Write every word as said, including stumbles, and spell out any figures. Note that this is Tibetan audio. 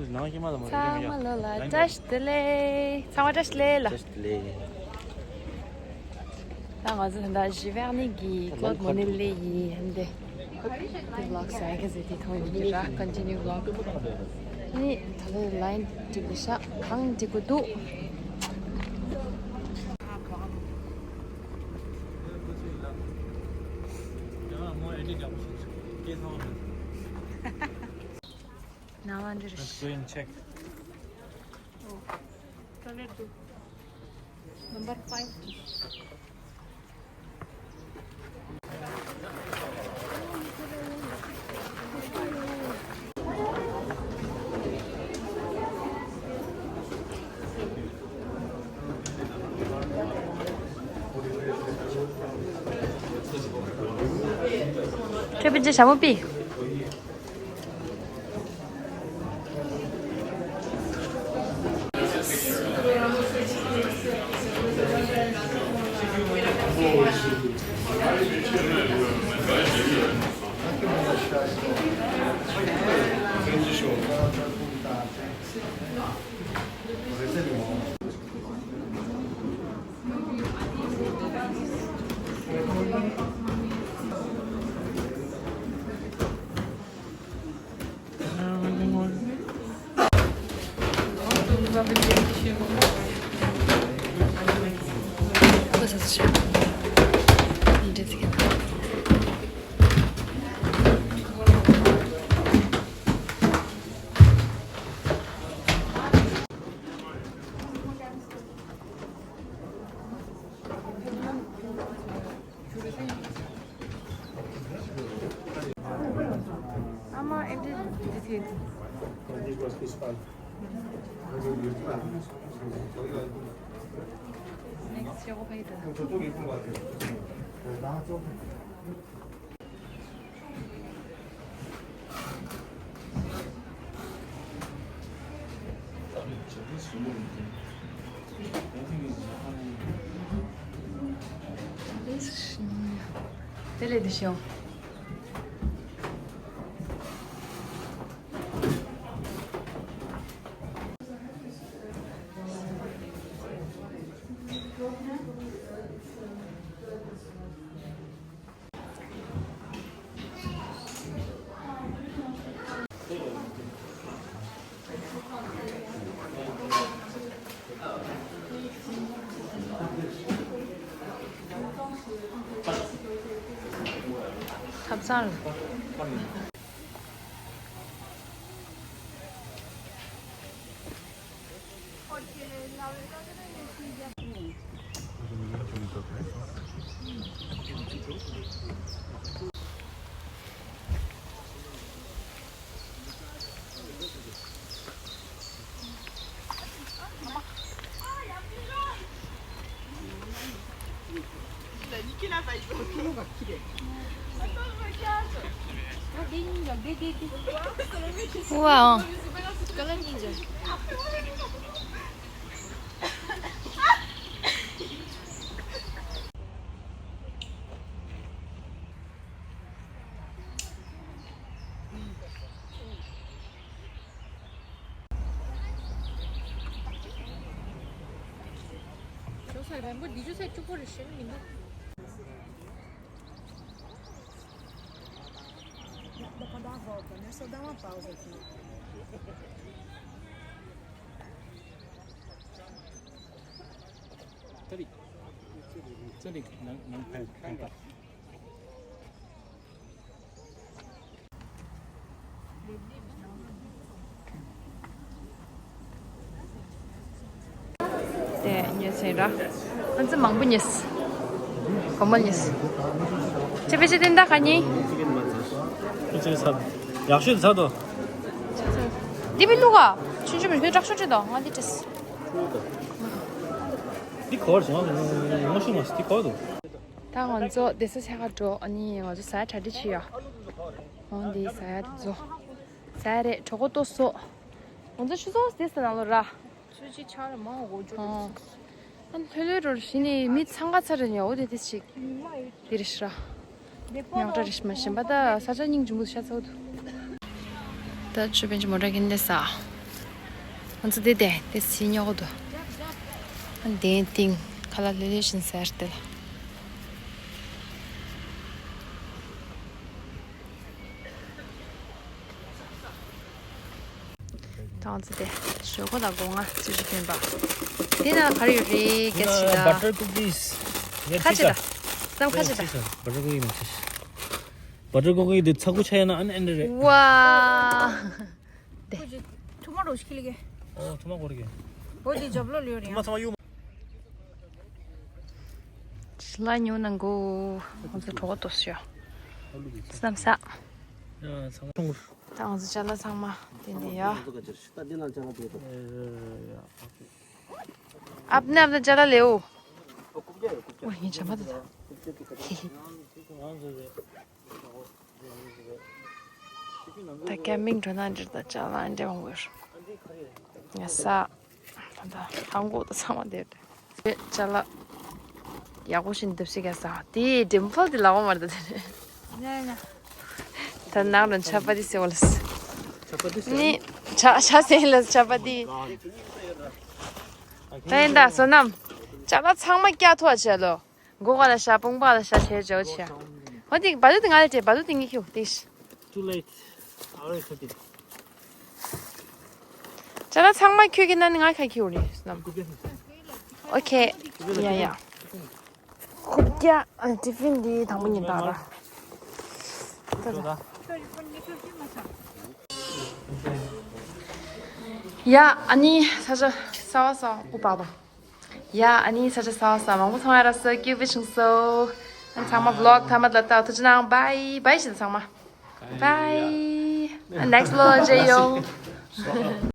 ནང་ཡིན་མ་ལ་མ་ཚང་མ་ལོ་ལ་བཀྲ་ཤིས་བདེ་ལེགས། ཚང་མ་བཀྲ་ཤིས་བདེ་ལེགས་ལ། བཀྲ་ཤིས་བདེ་ལེགས། ད་ང་ཚོ་ད་ལྟ་ཞི་ཝེར་ནི་གི་ཀློད་མོ་ནི་ལེ་ཡི་ཧན་དེ། དེ་བི་ལོག་ས་ཡ་གི་ཟེར་དེ་ཐོང་ཡོད་ཀྱི་ར། ཀོན་ཊི་ནིའུ་བི་ལོག་ནི་ད་ལོ་ལའིན་འགྲིག་གི་ཤག་གང་འགྲིག་གི་འདུག་ནང་ལ་འདྲི་རེ། Let's go and check. Number five. ཁྱོད་པིན་ཅི་ཞྭ་མོ་པི། དེ་ལས་དེ་ཤོག་ཐབ་ཚང་། Wow. Deixa eu sair, vai, deixa eu sair, tipo, deixa eu ir. དེ་ཉོས་ཟིན་ར། ང་ཚོ་མང་པོ་ཉོས། སྒོར་མོ་ཉོས། ཁྱེད་ཕལ་ཆེར་དེ་འདྲ་ག་ཉིན། ཁྱེད་ཚོའི་ཚབ། ཡག་ཤོས་ཚབ་དོ། འདི་བི་ལུག་ག་ཆུང་ཆུང་མི་ཁོས་དྲག་ཤོས་ཅི་དང་ང་འདི་བྲིས། འདི་གོར་སོང་། ངོ་ཤེས་མ་སོང་། འདི་གོར་དོ། ད་ང་ཚོ་བསྡད་ས་ཆ་ག་འགྲོ། ཨ་ནི་ང་ཚོ་ཟ་གྲ་སྒྲིག་བྱེད་ཡ། འོ་འདི་ཟ་ཡ་དེ་ཚོ། ཟ་ཡ་རེད། གྲོད་ཁོག་ལྟོགས་སོང་། ང་ཚོ་ཆུ་ཚོད་བསྡད་ས་ནང་ལོ་ར། ཚོད་ཅིག་ཆགས་ལ་མང་འོ་ཅོ། ཨ་ལྷོད་ལྷོད་འགྲོ་ར་ཞི་ནི་མི་འཚང་ཁ་ཚ་རེད་ཉོ་འོ་དེ་དེ་ཞིག་དེ་རེད་ཤི་ར། ཉག་ཕྲ་རེད་ཤི་མ་ཞིམ་པ་ད་ས་ཆ་སྙིང་རྗེ་མོ་ཤ་ཚ་འོ་དུ། ད་ཆུ་པན་ཅི་མོ་ཊ་གིན་དེ་ས། ང་ཚོ་དེ་དེ་དེ་སི་ཉོ་གོ་དོ། ཨ་དེ་ཏིང་ཁ་ལ་ལེ་ལེ་བཞིན་ཟེར་ཏེ་ལ། ད་ང་ཚོ་དེ་ཞོག་ཁོག་དང་སྒོ་ང་ཅི་ཞིག་ཐོན་པ། དེ་ན་ག་རེ་ཡོད་རེད་སྐད་ཆ་ད། Butter cookies. ཁ་ཆེ་ད། ནམ་ཁ་ཆེ་ད། Butter cookie ནང་ཆེ། Butter cookie དེ་ཚ་ཁུ་ཆ་ཡ་ན་ཨན་ཨན་རེད། ཝ། དེ། ཁོ་ཅི་ཐུ་མ་རོ་ཤི་ལི་གེ། ཨོ་ཐུ་མ་གོ་རེ་གེ། འོ་དེ་ཇོབ་ལོ་ལིའོ་རེད། ཐུ་མ་ཚང་མ་ཡོད། ལ་ཉོ་ནང་གོ། ང་ཚོ་གྲོགས་ཏོ་ཤོ། སྣམ་ས། ཡ་ཚང་མ། ད་ང་ཚོ་ཅ་ལག་ཚང་མ་དེ་འདི་ཡ། ཨབ་ནེ་ཨབ་ནེ་ཅ་ལག་ལེའོ། ཨོ་ཡིན་ཅམ་པ་དེ་ད། ད་ཀེམ་པིང་འགྲོ་ན་འདིར་ད་ཅ་ལག་འདྲ་འོང་གི་ཡོད། ང་ས། ད་ཧང་གོ་ད་ཚང་མ་འདིར། ཅ་ལག་ཡག་པོ་ཞིག་འདེབས་སི་ག་ས། དེ་ཌིམ་ཕལ་དེ་ལའོ་མར་ད་དེ། ན་ན། ད་ནང་རུ་ཆ་པ་དེ་སེ་བ་ལ་སི། ཆ་པ་དེ་སེ། ནི་ཆ་ཆ་སེ་ལ་ཆ་པ་དེ། ད་ཡིན་ད་བསོད་ནམས། ཅ་ལག་ཚང་མ་སྐྱ་ཐོག་བྱས་ལོ། མགོ་ག་ལ་ཤ་དཔུང་པ་ལ་ཤ་བྱས་བྱས་བྱས། ཧོ་དེ་བ་དུ་དེ་ང་ལ་བྱས་བ་དུ་དེ་ངས་ཁྱེར་དེ། Too late. I already cooked it. ཅ་ལག་ཚང་མ་ཁྱོད་ཀྱི་ནང་ནས་ང་ཁ་ཁྱེར་ནས་སྣམ། ཨོ་ཁེ། ཡ་ཡ། ཁུག་ཀྱ་ཨ་ཏི་ཕིན་འདི་དང་པོ་ཉིན་དག་ར། ད་ད། ཡ་ཨ་ནི་ས་ཆ་གསར་བ་སོང་ཨུ་པ་པ། ཡ་ཨ་ནི་ས་ཆ་གསར་བ་སོང་མང་པོ་མཐོང་ཡ་ར་སོ་སྐྱིད་པོ་བྱུང་སོ། ཨ་ཚང་མ་བི་ལོག་མཐའ་མ་ལ་ལྟ་ཐུགས་རྗེ་གནང་བའི་བའི་ཞིག་ཚང་མ། བའི། ནེགསི་ལོ་ལ་མཇལ་ཡོང་།